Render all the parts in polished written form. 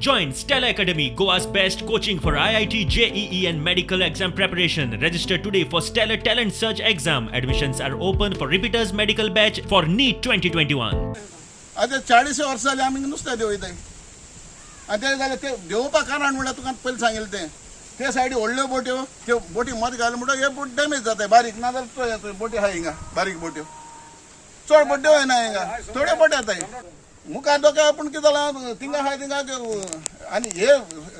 Join Stellar Academy, Goa's best coaching for IIT, JEE, and medical exam preparation. Register today for Stellar Talent Search exam. Admissions are open for repeaters medical batch for NEET 2021. आतां 40 वर्सां जालीं आमी नुस्तें देंवयताय. आनी तें जाल्यार ते देंवोवपा कारण म्हणल्यार तुका पयलीं सांगिल्लें तें, ते सायडी व्हडल्यो बोट्यो, त्यो बोटी मद घाल म्हणटकीर हे बोट डॅमेज जाता. बारीक ना जाल्यार बोटी आहा हिंगा, बारीक बोट्यो, चड बोट्यो येना हिंगा, थोड्यो बोट्यो येताय. मुखार धोक्या, पूण कितें जालां, थिंगा आहाय थिंगा, आनी हे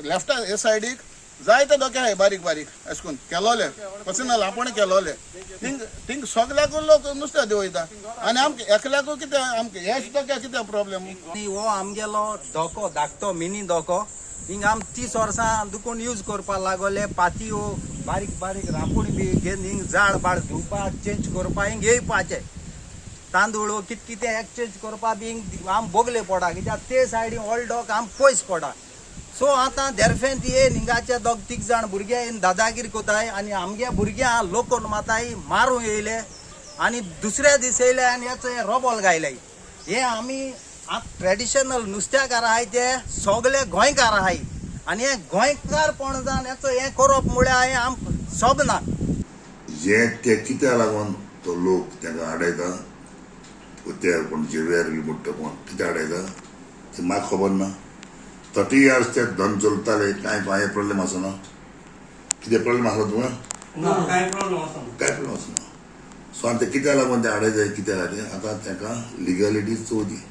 लेफ्टा हे सायडीक जायते धोके आहाय, बारीक बारीक अशें करून केलोले, पर्सनल आपूण केलोले. थिंग थिंग सगल्याकूय लोक नुस्तें देंवयता आनी आमकां एकल्याकूय कितें, आमकां हेच धोक्या कितें प्रॉब्लेम? आनी हो आमगेलो धोको, धाकटो मिनी धोको, हिंगा आम 30 वर्सां दुकून यूज करपाक लागोले. पातयो, बारीक बारीक रांपूण बी घेवन हिंग जाळ बाळ धुवपा, चेंज करपा हिंग येवपाचे. तांदूळ कित कितें एक्सचेंज करपा बी हिंग आम बोगले पडा, कित्याक ते सायडीन व्हड डोक आम पयस पडा. सो आतां देरफेंत येयन हिंगाचे दोग तीग जाण भुरगे येवन दादागिरी कोताय आनी आमगे भुरग्यां लोकोन माताय मारूंक येयले आनी दुसऱ्या दीस येयले आनी हेचो हे रोबोल गायले. हे आमी ट्रेडिशनल नुस्त्याकार आहाय, ते सगळे गोंयकार आहाय आनी हे गोंयकारपण जावन हेचो हें करप म्हळ्यार हें आमकां सोबना. जे ते कित्याक लागून तो लोक तांकां आडयता, ते कोण जेवियर बी म्हणटा, कोण कित्याक आडयता ते म्हाका खबर ना. 30 इयर्स ते धंदो चलताले, कांय कांय प्रॉब्लेम आसना. कितें प्रॉब्लेम आसलो तुका? ना, कांय प्रॉब्लेम आसना. कांय प्रॉब्लेम आसना. सो आनी ते कित्याक लागून ते आडयता, कित्याक खातीर, आतां तांकां लिगलिटी चोवची.